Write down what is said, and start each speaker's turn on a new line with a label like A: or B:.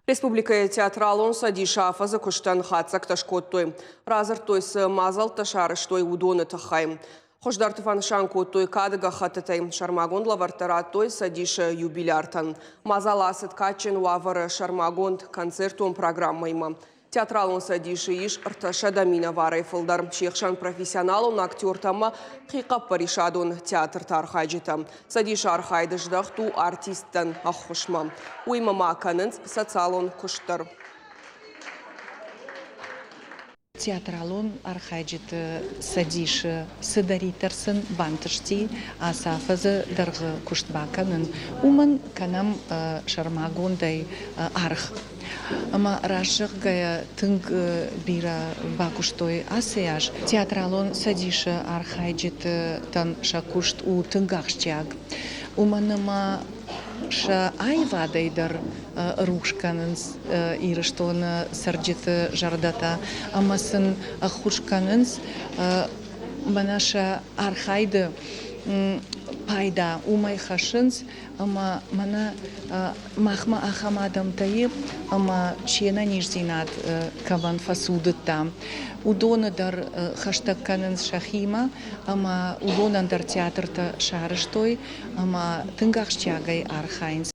A: Республикӕйы театралон цӕдисы афӕдзы куыстӕн хатдзӕгтӕ скодтой. Радзырдтой, цы мадзӕлттӕ сарӕзтой, уыдоны тыххӕй. Хуыздӕрты фӕнысан кодтой кады гӕххӕттытӕй. Сӕрмагонд лӕвӕрттӕ радтой цӕдисы юбиляртӕн. Мадзал ацыд кадджын уавӕры сӕрмагонд концертон программӕимӕ. Театралон цӕдисы ис 300 минӕварӕй фылдӕр, се хсӕн профессионалон актертӕ ӕмӕ хихъӕппӕрисадон театрты архайджытӕ. Цӕдисы архайд здӕхт у артисттӕн ӕххуысмӕ. Уыимӕ ма кӕнынц социалон куыст дӕр.
B: Театралон архайджыты цӕдисы цыдӕриддӕр сын бантысти ацы афӕдзы дӕргъы куыст бакӕнын, уымӕн кӕнӕм сӕрмагондӕй аргъ. Ӕмӕ раст зӕгъгӕйӕ, тынг бирӕ бакуыстой ацы аз. Театралон цӕдисы архайджытӕн сӕ куыст у тынг ахсджиаг, уымӕн ӕмӕ сӕ аивадӕй дӕр рухс кӕнынц Ирыстоны цӕрджыты зӕрдӕтӕ ӕмӕ сын ӕххуыс кӕнынц мӕнӕ сӕ архайды пайда уымӕй хӕссынц ӕмӕ мӕнӕ махмӕ ахӕм адӕмтӕ и, ӕмӕ се нӕниздзинад кӕмӕн фӕцудыдта, уыдоны дӕр хӕстӕг кӕнынц сӕхимӕ ӕмӕ уыдонӕн дӕр театртӕ сарӕзтой ӕмӕ тынг ахсджиагӕй архайынц.